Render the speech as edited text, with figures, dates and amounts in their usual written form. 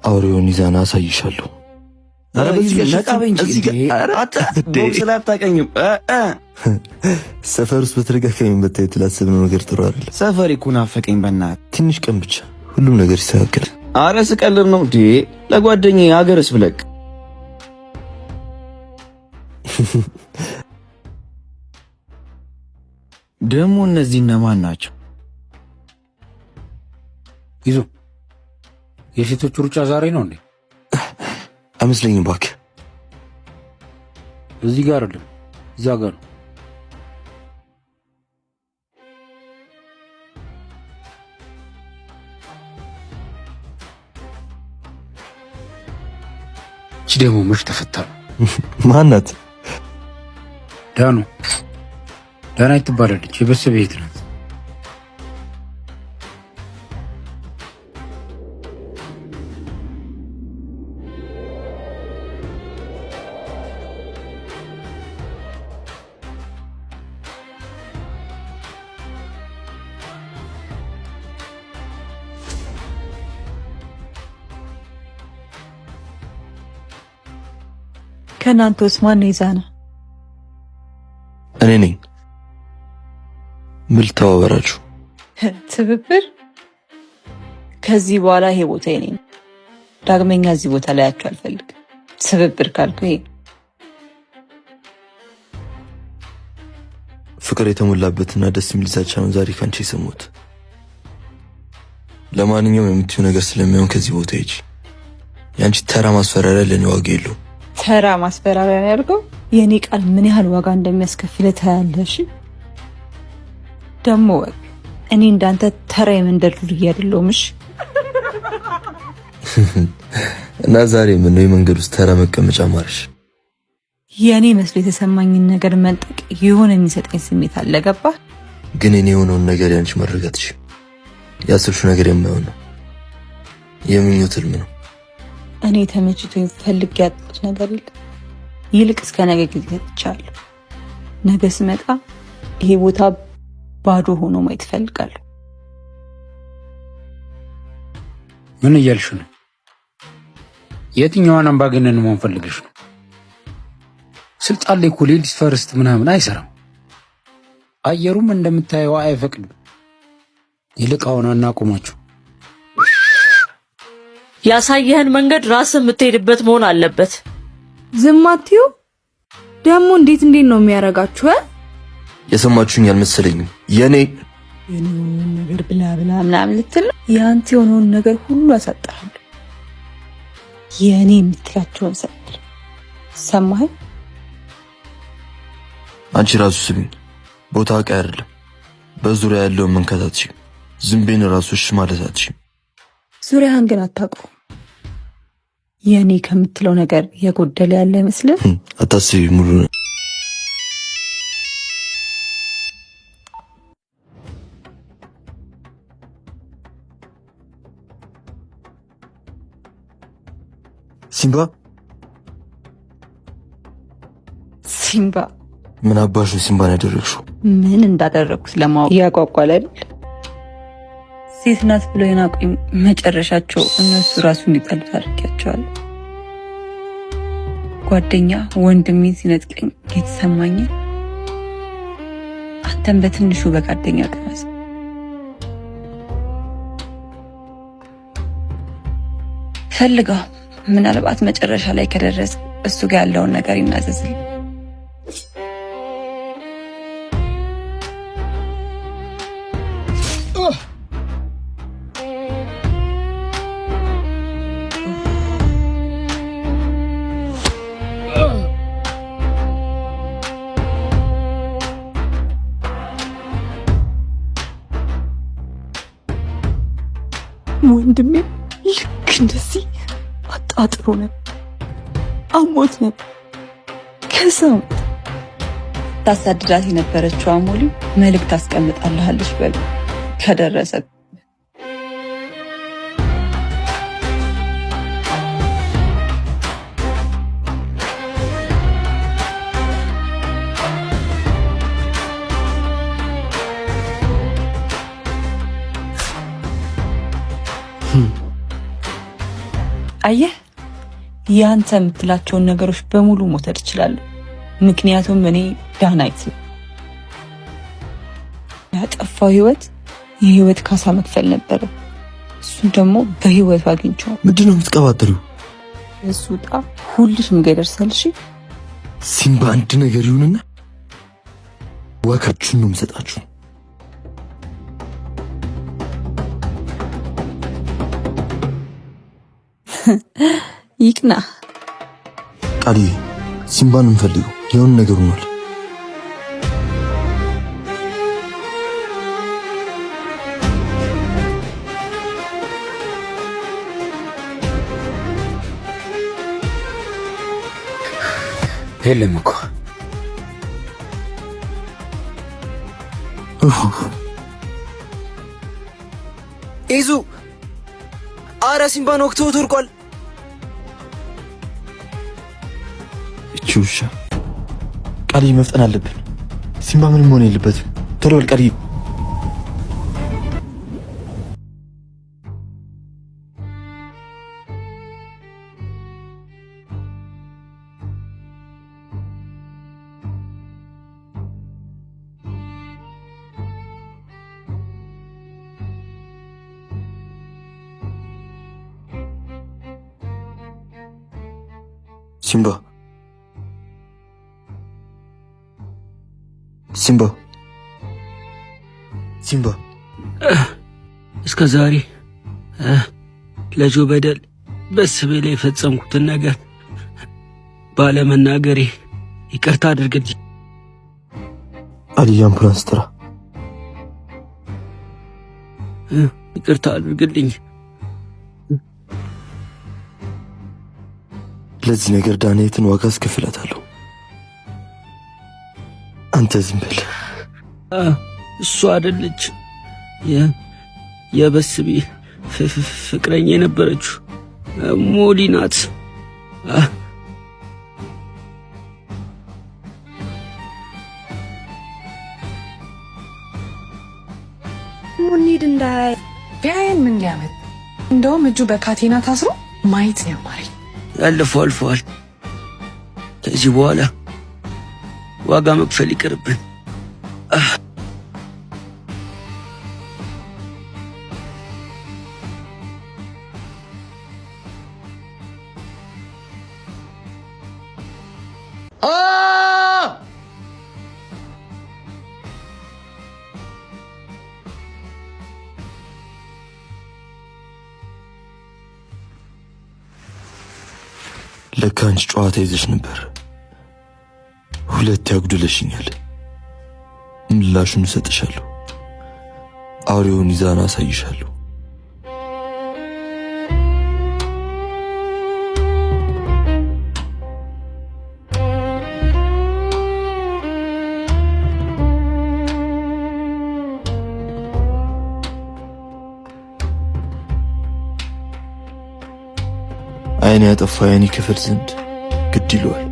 አውሬውን ይዛና አሳይሻለሁ። ስላታቀኝም ሰፈር ውስጥ በተደጋጋሚ መታየት ላሰብነው ነገር ጥሩ አይደለም። ሰፈር እኮ ናፈቀኝ። በእናትህ ትንሽ ቀን ብቻ ሁሉም ነገር ይስተካከላል። አረ ስቀልድ ነው እንዴ? ለጓደኛዬ ሀገርስ ብለቅ። ደግሞ እነዚህ እነማን ናቸው? ይዞ የሴቶቹ ሩጫ ዛሬ ነው እንዴ? አይመስለኝም እባክህ። እዚህ ጋር አይደለም፣ እዛ ጋር ነው። እቺ ደግሞ መች ተፈታ ነው? ማናት? ዳኑ ዳናይት ትባላለች። የበሰበ ቤት ናት። ከእናንተ ውስጥ ማን ነው ይዛና? እኔ ነኝ። ምን ልተባበራችሁ? ትብብር? ከዚህ በኋላ ይሄ ቦታ የኔ ነው። ዳግመኛ እዚህ ቦታ ላያችሁ አልፈልግም። ትብብር ካልኩ ይሄ ፍቅር የተሞላበትና ደስ የሚል ዛቻ ነው ዛሬ ካንቺ የሰማሁት። ለማንኛውም የምትይው ነገር ስለሚሆን ከዚህ ቦታ ሂጂ። የአንቺ ተራ ማስፈራሪያ ለእኔ ዋጋ የለውም። ተራ ማስፈራሪያ ነው ያልከው? የእኔ ቃል ምን ያህል ዋጋ እንደሚያስከፍል ታያለሽ። ደግሞ ወቅ እኔ እንዳንተ ተራ የመንደር ዱርዬ አይደለሁም። እሺ። እና ዛሬ ምነው የመንገድ ውስጥ ተራ መቀመጫ ማርሽ? የእኔ መስሎ የተሰማኝን ነገር መንጠቅ የሆነ የሚሰጠኝ ስሜት አለ። ገባህ? ግን እኔ የሆነውን ነገር ያንቺ ማድረግ ያሰብሽው ነገር የማይሆን ነው። የምኞት ህልም ነው። እኔ ተመችቶኝ ፈልጌ ያጣሁት ነገር የለም። ይልቅ እስከ ነገ ጊዜ ሰጥቻለሁ። ነገ ስመጣ ይሄ ቦታ ባዶ ሆኖ ማየት እፈልጋለሁ። ምን እያልሽ ነው? የትኛዋን አምባገነን መሆን ፈልገሽ ነው? ስልጣን ላይ እኮ ladies first ምናምን አይሰራም። አየሩም እንደምታየው አይፈቅድም። ይልቅ አሁን አናቁማችሁ። ያሳየህን መንገድ ራስህ የምትሄድበት መሆን አለበት። ዝም አትዩ። ደግሞ እንዴት እንዴት ነው የሚያደርጋችሁ? የሰማችሁኝ አልመሰለኝም። የኔ የኔውን ነገር ብላ ብላ ምናምን ልትል ነው። የአንተ የሆነውን ነገር ሁሉ አሳጣለሁ። የኔ የምትላቸውን ሰጥ ሰማኸኝ? አንቺ ራሱ ስሚኝ፣ ቦታ ዕቃ አይደለም። በዙሪያ ያለውን መንካት አትችይም። ዝምቤን ራሱ እሺ ማለት አትችይም። ዙሪያህን ግን አታውቀውም። የኔ ከምትለው ነገር የጎደለ ያለ አይመስልም። አታስቢ፣ ሙሉ ነው። ሲምባ ሲምባ ምን አባሽ ነው ሲምባን ያደረግሽው? ምን እንዳደረግኩት ለማወቅ እያጓጓል አይደል? ሴት ናት ብለው የናቁኝ መጨረሻቸው እነሱ ራሱ እንዲጠሉት አድርጊያቸዋለሁ። ጓደኛ ወንድሜ ሲነጥቀኝ የተሰማኝን አንተን በትንሹ በጓደኛ ቅመስ። ፈልገው ምናልባት መጨረሻ ላይ ከደረሰ እሱ ጋር ያለውን ነገር ይናዘዝልኝ። ወንድሜ ልክ እንደዚህ አጣጥሮ ነበር፣ አሞት ነበር። ከዛም ታሳድዳት የነበረችው አሞሌ መልእክት አስቀምጣልሃለች በሉ ከደረሰ አየህ፣ ያንተ የምትላቸውን ነገሮች በሙሉ መውሰድ እችላለሁ። ምክንያቱም እኔ ዳናይት ያጠፋው ህይወት የህይወት ካሳ መክፈል ነበረ። እሱን ደግሞ በህይወቱ አግኝቼዋለሁ። ምንድን ነው የምትቀባጥሪው? እሱ ዕጣ ሁልሽም ጋር ይደርሳል። እሺ ሲምባ አንድ ነገር ይሁንና ዋጋችሁን ነው የምሰጣችሁ። ይቅና። ቃልዬ፣ ሲምባን እንፈልገው የሆነ ነገር ሆኗል። የለም እኮ። ኢዙ፣ አረ ሲምባን ወቅቶ ወርቋል። እቺ ውሻ! ቃልዬ፣ መፍጠን አለብን። ሲምባ ምንም መሆን የለበትም። ቶሎ በል ቃልዬ። ሲምባ፣ ሲምባ፣ ሲምባ። እስከ ዛሬ ለጆ በደል በስቤ ላይ የፈጸምኩትን ነገር ባለመናገሬ ይቅርታ አድርግልኝ። ቃልዬ፣ አምቡላንስ ጥራ። ይቅርታ አድርግልኝ። ለዚህ ነገር ዳንኤትን ዋጋ አስከፍላታለሁ። አንተ ዝም በል። እሱ አይደለች የበስቢ ፍቅረኛ የነበረችው ሞሊ ናት። እንሂድ እንዳያይ። ቢያየን ምን ሊያመጥ? እንደውም እጁ በካቴና ታስሮ ማየት ነው ያማረኝ። ያለፈው አልፈዋል። ከዚህ በኋላ ዋጋ መክፈል ይቅርብን። ለካ አንቺ ጨዋታ ይዘሽ ነበር። ሁለት ያጉድለሽኛል። ምላሹን እሰጥሻለሁ። አውሬውን ይዛን አሳይሻለሁ። አይን ያጠፋ አይን ይከፍል ዘንድ ግድ ይለዋል።